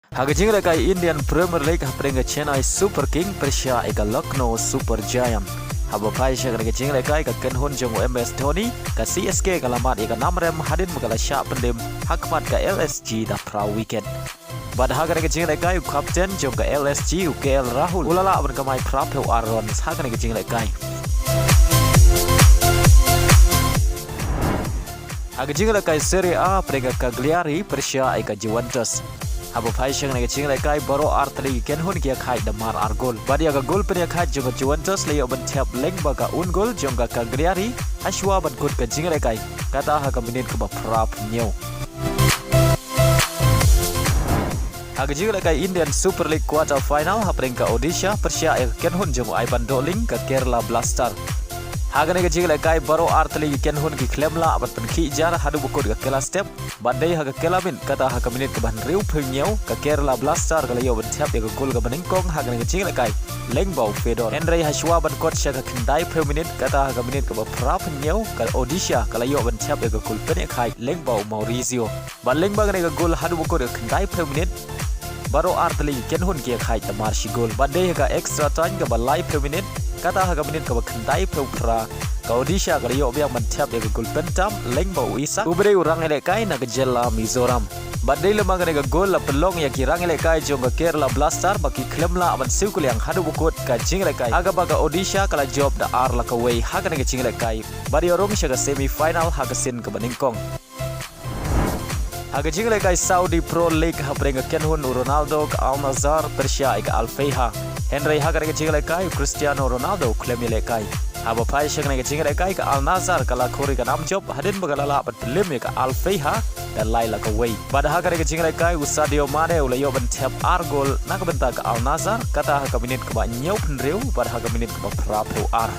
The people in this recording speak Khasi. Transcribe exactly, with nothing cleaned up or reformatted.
Ha ka jinglehkai Indian Premier League hapdeng ka Chennai Super King pyrshah ïa ka Lucknow Super Giant. Haba phai sha kane ka jinglehkai ka kynhun jong u M S Dhoni, ka C S K ka la mad ïa ka nam rem hadien ba ka la shah pyndem ha khmat ka L S G da phra wicket. Bad ha kane ka jinglehkai u captain jong ka L S G u K L Rahul u la lah ban kamai phra phew ar runs ha kane ka jinglehkai. Ha ka jinglehkai Serie A hapdeng ka Cagliari pyrshah ïa ka Juventus. Haba phai sha kane ka jinglehkai baroh artylli ki kynhun ki ïakhaid da mar ar gol. Bad ïa ka gol pynïakhaid jong ka Juventus la ïoh ban thep lyngba ka own goal jong ka Cagliari hashwa ban kut ka jinglehkai, kata ha ka minit kaba phra phew hynñiew. Ha ka jinglehkai Indian Super League quarter final hapdeng ka Odisha pyrshah ïa ka kynhun jong u Ivan Dohling ka Kerala Blaster. Ha kane ka jinglehkai baroh artylli ki kynhun ki khlem lah ban pynkhih jar haduh ba kut ka kylla step. Bad dei ha ka kylla miet kata ha ka minit kaba hynriew phew hynñiew ka Kerala Blaster ka la ïoh ban thep ïa ka gol kaba nyngkong ha kane ka jinglehkai lyngba u Fedor. Hynrei hashwa ban kut sha ka khyndai phew minit kata ha ka minit kaba phra phew hynñiew ka Odisha ka la ïoh ban thep ïa ka gol pynïakhaid lyngba u Maurizio. Bad lyngba kane ka gol haduh ba kut ka khyndai phew minit baroh artylli ki kynhun ki ïakhaid da mar shi gol. Bad dei ha ka extra time kaba lai phew minit kata ha ka minit kaba khyndai phew phra ka Odisha ka la ïoh biang ban thep ïa ka gol pyntam lyngba u Isak, u briew u rangïalehkai na ka jylla Mizoram. Bad dei lyngba kane ka gol la pynlong ïa ki rangïalehkai jong ka Kerala Blaster ba ki khlem lah ban siew kylliang haduh ba kut ka jinglehkai ha kaba ka Odisha ka la jop da ar la kawei ha kane ka jinglehkai bad ïoh rung sha ka semi final ha ka sien kaba nyngkong. Ha ka jinglehkai Saudi Pro League hapdeng ka kynhun u Ronaldo ka Al Nassr pyrshah ïa ka Al Faiha. Hynrei ha kane ka jinglehkai u Cristiano Ronaldo u khlem ïalehkai. Haba phai sha kane ka jinglehkai ka Al Nassr ka la khur ïa ka nam jop hadien ba ka la lah ban pynlem ïa ka Al Faiha da lai la kawei. Bad ha kane ka jinglehkai u Sadio Mane u la ïoh ban thep ar gol na ka bynta ka Al Nassr kata ha ka minit kaba hynñiew phew hynriew bad ha ka minit kaba phra phew ar.